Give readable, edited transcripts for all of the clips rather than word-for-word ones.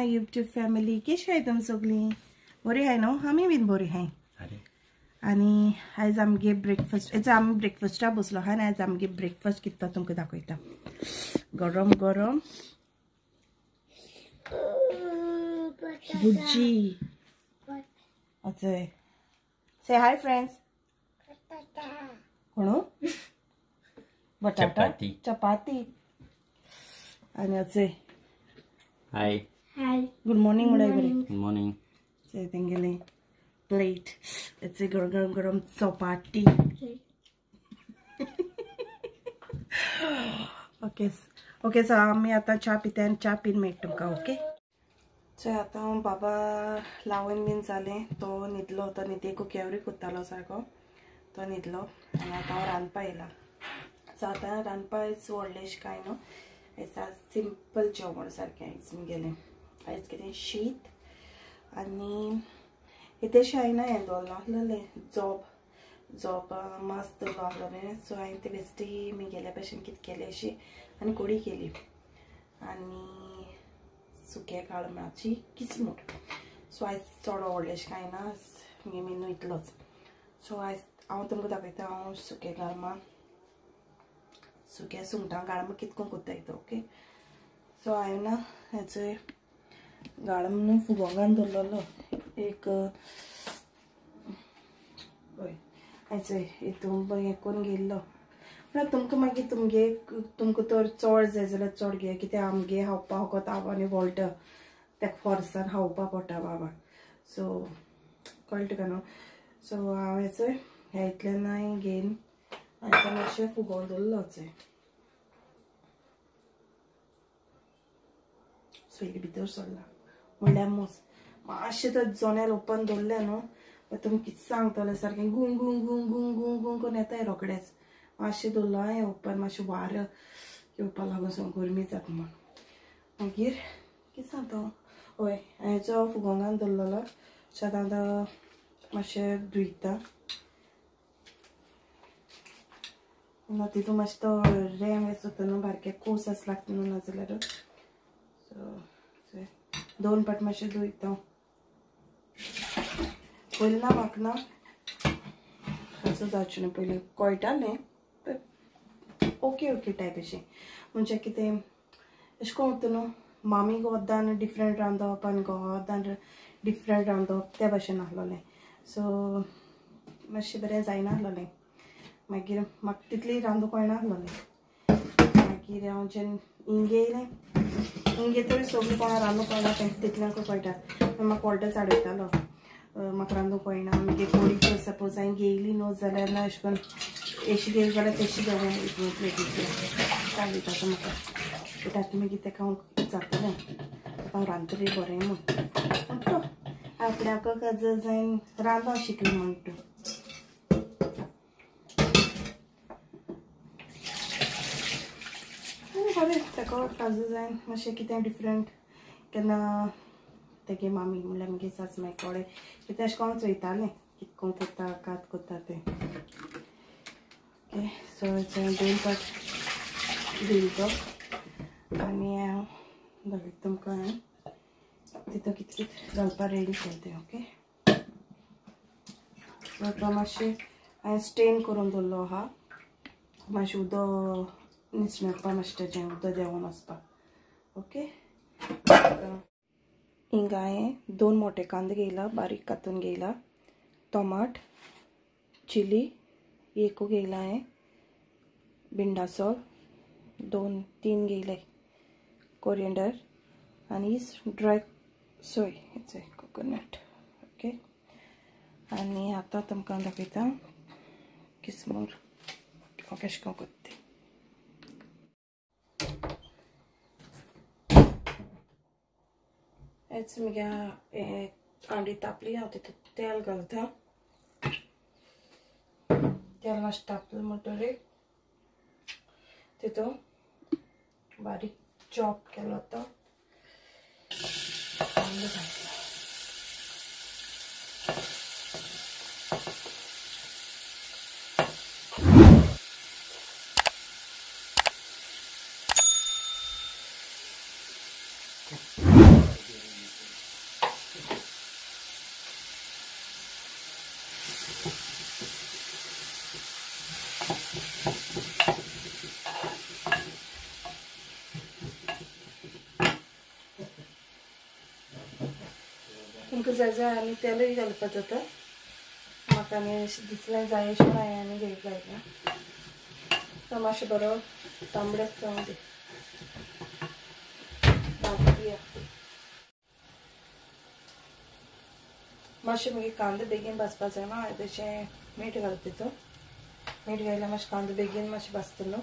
My YouTube family. कशी आहाय तुमी सगळीं? बरी आहाय न्हू? आमी बीन बरी आहाय. आनी आयज आमगे ब्रेकफास्ट, आयज आमी ब्रेकफास्टा बसलो आहा आनी आयज आमगे ब्रेकफास्ट कितें तुमकां दाखयता. गरम गरम भुजी. अच्छा, से हाय फ्रेंड्स. कोण? बटाटा चपाती. आनी अचे हाय हाय गुड मॉर्निंग म्हणा. Good morning. से तेंगेले प्लेट अचे गरम गरम गरम चपाती. ओके ओके, सो आमी आतां च्या पिता आनी च्या पीन मेळटा तुमकां. ओके, सो आतां बाबा लावन बीन जालें, तो न्हिदलो. तो न्हिदेक केवरी कोत्तालो सारको, तो न्हिदलो. आनी आतां हांव रांदपा येयला. सो आतां रांदपा आयज व्हडलें कांय न्हू, आयज सिंपल जेवण सारकें आयज मुगेलें. आयज कितें शीत आनी इतलेशें हांवें ना हें दवरलो आसलेलें, जोब जोब मास दवरलो आसलेलें. सो हांवें तें बेश्टी मुगेल्या भशेन कितें केलें अशी आनी कोडी केली आनी सुक्या काळमाची किसमूर. सो आयज चड व्हडलेशें कांय ना, मुगे मेनू इतलोच. सो आयज हांव तुमकां दाखयता हांव सुक्या गाळमा, सुक्या सुंगटां गाळमा कितको कोत्ताय तो. ओके, सो हांवें ना हेचो गाळम न्हू फुगोंक घालून दवरलेलो एक, हय हेचो हितून हें करून घेयल्लो. म्हळ्यार तुमकां मागीर तुमगे तुमकां तर चड जाय जाल्यार चड घे, कित्याक आमगे खावपा फकत हांव आनी वोल्टा तेका फोर्सान खावपा पडटा बाबा. सो कळटा तुका न्हू. सो हांव हेचो ह्या इतल्यान हांवें घेवन आनी तें मातशें फुगोवन दवरलो. सो एक भितर सरला म्हणल्यार मोस मातशें तर जोनेल ओपन दवरलें न्हू, तुमी कितें सांगतलें सारकें गुं गुं गुं गुं गुं गुं करून येताय रोखडेंच. मातशें दवरलो हांवें ओपन, मातशें वारो येवपा लागून सो गरमी जाता म्हूण. मागीर कितें सांगता हय, हांवें जो फुगोंक घालून दवरलेलो सो आतां आतां मातशें धुयता ना, तितून मातशें तो रेंव येता न्हू, बारके कोस आस लागता न्हू नाजाल्यार. सो दोन पाट मातशें धुयता पयलीं ना म्हाका ना असो जावचें न्हू, पयलीं कळटालें ओके ओके टायप अशें. म्हणजे कितें अशें करून उरता न्हू, मामी गोदान डिफरंट रांदप आनी गोदान डिफरंट रांदप ते भाशेन आसलोलें. सो मातशें बरें जायना आसलोलें. मागीर म्हाका तितली रांदूंक कळना आसलोलें. मागीर हांव जेन्ना हिंगे येयलें, हिंगे तरी सगळीं कोणा रांदूंक कळना तेंकां तितल्यांक कळटा. म्हाका वोल्टा चाडयतालो, म्हाका रांदूंक कळना. मागीर कोडी सपोज हांवें घेयली न्हू जाल्यार ना अशें करून एशी घेयली जाल्यार तेशी घेवन प्लेटीचेर चाडयता तो म्हाका. बट आतां मागीर तेका हांव जातलें, आतां हांव रांदतलें बरें म्हूण म्हणटा आपल्याक गरज जायन रांदूंक शिकलें म्हणटा. बरें ताका काजू जायन मातशें कितें डिफरंट केन्ना तेगे मामी म्हणल्यार मुगे सासमाय कडेन कितें अशें करून चोयतालें कितें करून कोत्ता कात कोत्ता तें. ओके, सो दोन पाट धुयलो आनी हांव दाखयता तुमकां हांवें तितून कितें कितें घालपा रेडी केलें तें. ओके, सो आतां मातशें हांवें स्टेन करून दवरलो आहा, मातशें उदक निसणपा मातशें तेजें उदक देंवोन वचपाक. ओके, हिंगा हांवें दोन मोटे कांदे घेयला, बारीक कातून घेयला, टोमाट, चिली एक घेयला हांवें, भिंडासोल 2-3 घेयले, कोरिएंडर आनी ड्राय सोय कोकोनट. ओके, आनी आतां तुमकां दाखयता किसमूर हांव कशें करून कोत्ता. हेच मुगे हांडी तापली, हांव तितून तेल घालता. तेल मातशें तापलें म्हणटकीर तितून बारीक चॉप केलो तो कांदो घालता. तुमकां जाय जाय आनी तेलूय घालपाक जाता. म्हाका आनी अशें दिसलें जाय अशें म्हूण हांवें आनी घातलें. तो मातशें बरो तांबडेच जावं दी. भाजया मातशें मागीर कांदो बेगीन भाजपाक जाय न्हू, हांवें तशें मीठ घालता तितून. मीठ घातल्यार मातशें कांदो बेगीन मातशें भाजतलो.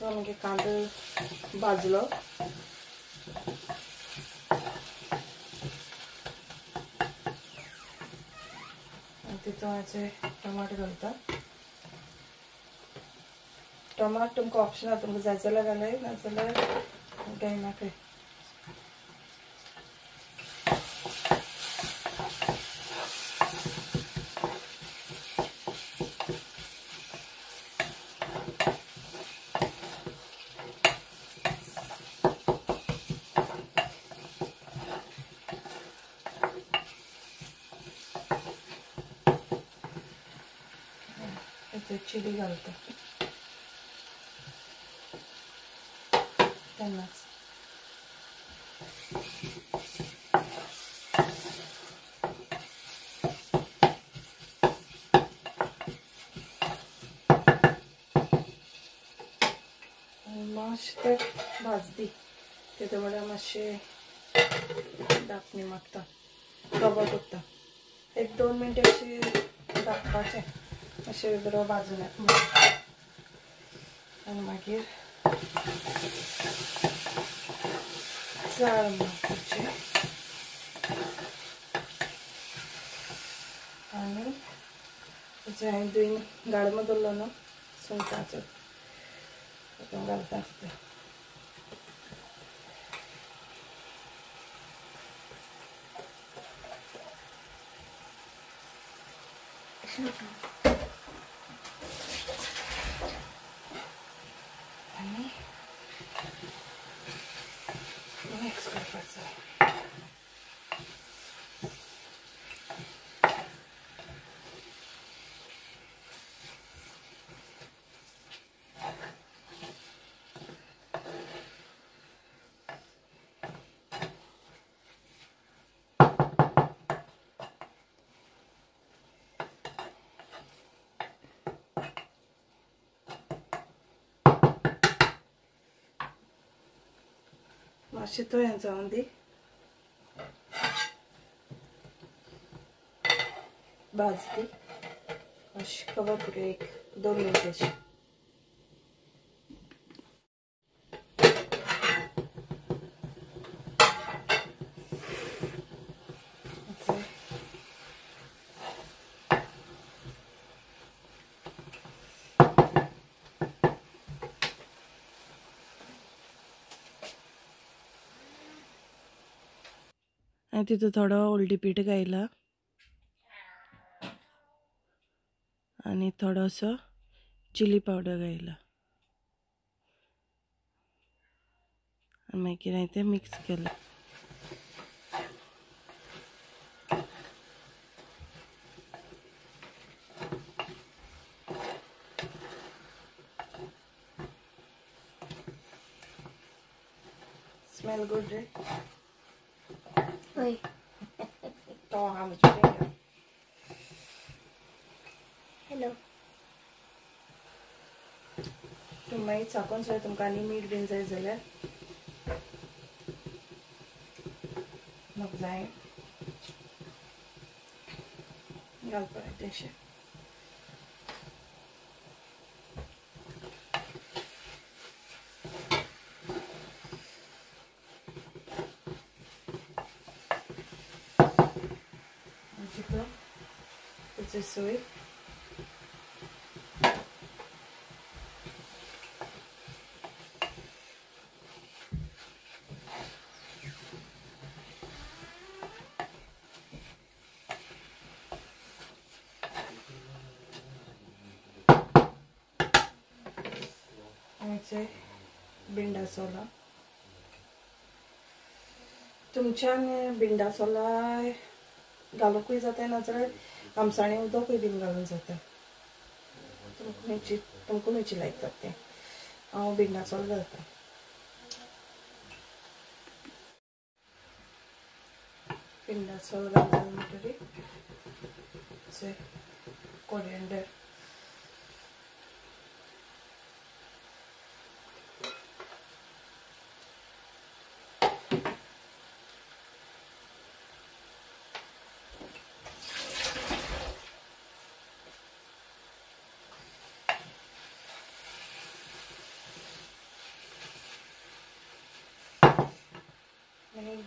सो मागीर कांदो भाजलो. तितून हांवें टमाट घालता. टमाट तुमकां ऑप्शनल, तुमकां जाय जाल्यार घालय, नाजाल्यार घायनाकाय. चिली घालता तेन्नाच. मातशें ते भाजदी तेजे म्हळ्यार मातशें धांपणी मारता, कवर करता. एक 2 मिनटां अशें धांपपाचें, अशें बरो भाजून येता. आनी मागीर चाळ मारपाचें आनी हांवें दुयीन गाळमो दवरलो न्हू सुंगटाचो, तितून घालता आसता. आनी मिक्स करपाचो. मातशें तो हें जावन दी, भाजदी मातशें कवर करूया 1-2 मिनट अशें. आनी तितून थोडो हळदी पीठ घायला आनी थोडोसो चिली पावडर घायला आनी मागीर हांवें तें मिक्स केलें. स्मेल गुड रे? Oi. तो आहा म्हजे finger. हॅलो. तुमी मागीर चाकून जाय तुमकां आनी मीठ बीन जाय जाल्यार म्हाका जाय घालपाक तेशें. सोय भिंडा सोला. तुमच्यान भिंडा सोलाय घालूंकूय जाता, नाजाल्यार आमसाणे उदकूय बीन घालूंक जाता. तुमकां खंयची लायक जाता तें. हांव भिंडा सोल घालता. भिंडा सोल घालता म्हणटकीर कोरिएंडर,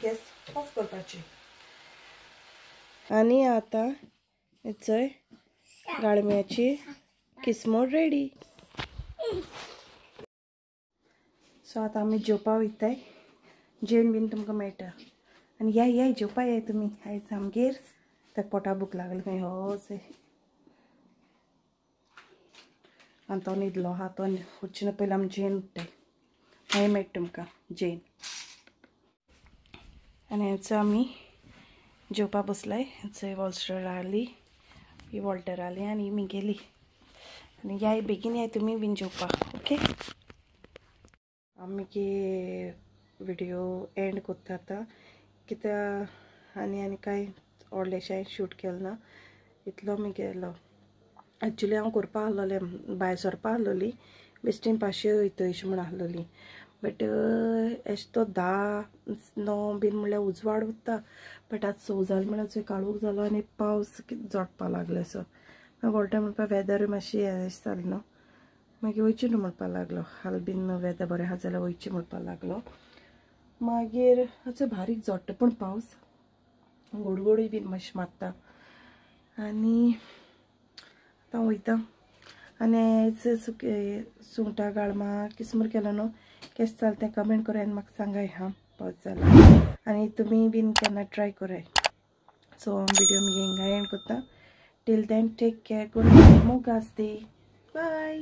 गॅस ऑफ करपाची. आनी आतां चोय गाळम्याची किस्मूर रेडी. सो आतां आमी जेवपा वयताय. जेवण बीन तुमकां मेळटा. आनी या या जेवपा याय तुमी आयज आमगेर. ताका पोटा भूक लागली खंय हो चोय. आनी तो न्हिदलो आहा, तो उठचे पयलीं आमी जेवन उठ्ठाय. मागीर मेळटा तुमकां जेवन. आनी हेचो आमी जेवपा बसलाय. चोय वॉल्स्टर आली, ही वॉल्टर आली आनी ही मिगेली. आनी याय बेगीन याय तुमी बीन जेवपाक. ओके, आमी व्हिडियो एंड करता आतां, कित्याक आनी आनी कांय व्हडलेशें शूट केलें ना. इतलो मिगेलो एक्चुली हांव करपा आहलोलें, भायर सरपा आहलोली, बेश्टीन पांचशे वयता अशें म्हूण आहलोली. बट एश तो 10-9 बीन म्हणल्यार उजवाड उरता. बट आज 6 जालें म्हणल्यार चोय काळोख जालो आनी पावस जोडपा लागलो. सो मागीर वॉल्टर म्हणपा वेदरूय मातशी हें जालें न्हू, मागीर वयचें न्हू म्हणपा लागलो. हाल बीन वेदर बरें आहा जाल्यार वयचें म्हणपा लागलो. मागीर असो बारीक जोडटा पूण पावस गोडगोडूय बीन मातशें मारता. आनी आतां वयता. आनी आयज सुके सुंगटां गाळमा किस्मूर केलो न्हू, केशें जालें तें कमेंट कराय आनी म्हाका सांगाय. हां पावस जाला आनी तुमी बीन केन्ना ट्राय कराय. सो व्हिडियो मुगे हिंगा एंड करता. Till then take care, good night, मोग आसती, बाय.